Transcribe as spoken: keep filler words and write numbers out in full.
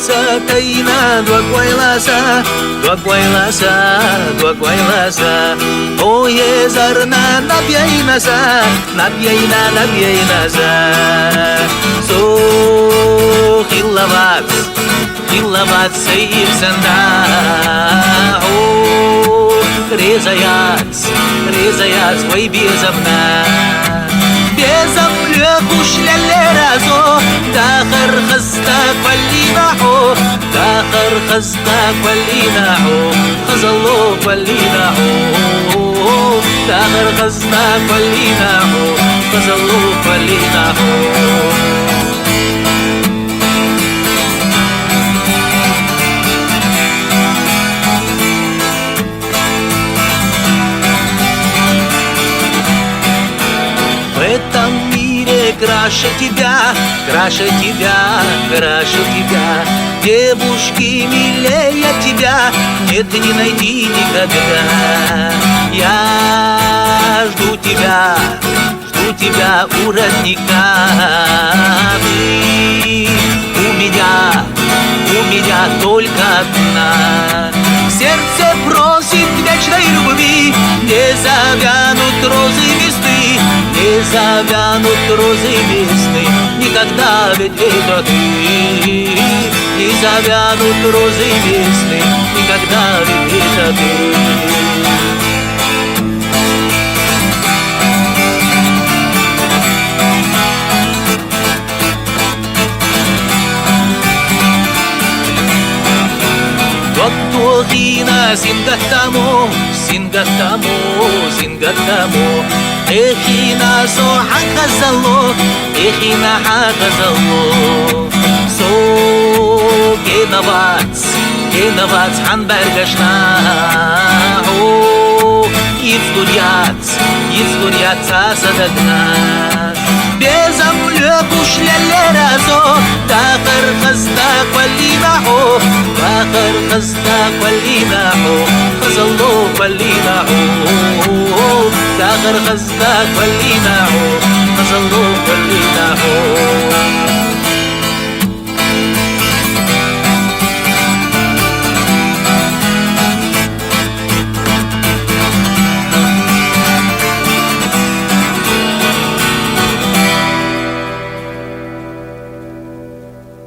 Сатайна дугвайласа, дугвайласа, дугвайласа. О, езарна наб яйнаса, наб яйна, наб яйнаса. Со хилавац, хилавац сай ибсанда. О, резаяц, резаяц вай безамна. Безам лёкуш лялеразо, дахар хазда квалинахо, дахар хазда квалинахо, хазало квалинахо, дахар хазда квалинахо, хазало квалинахо. В этом мире краше тебя, краше тебя, краше тебя. Девушки милее тебя нет, не найти никогда. Я жду тебя, жду тебя у родника. Ты у меня, у меня только одна. Сердце просит вечной любви, не завянут розы весны, не завянут розы весны. Никогда ведь это ты, не завянут розы весны, никогда ведь это ты. Вакто хина сингаттамо, сингаттамо, сингаттамо. Эхина со хьахазало, эхина хьахазало. Со кенавац, кенавац хьанбаргашна. О, ицӀуряц, ицӀуряц садагна. Безам лёкуш лялеразо, дахар хазда квалинахо, дахар хазда квалинахо, хазало квалинахо, дахар хазда квалинахо, хазало квалинахо.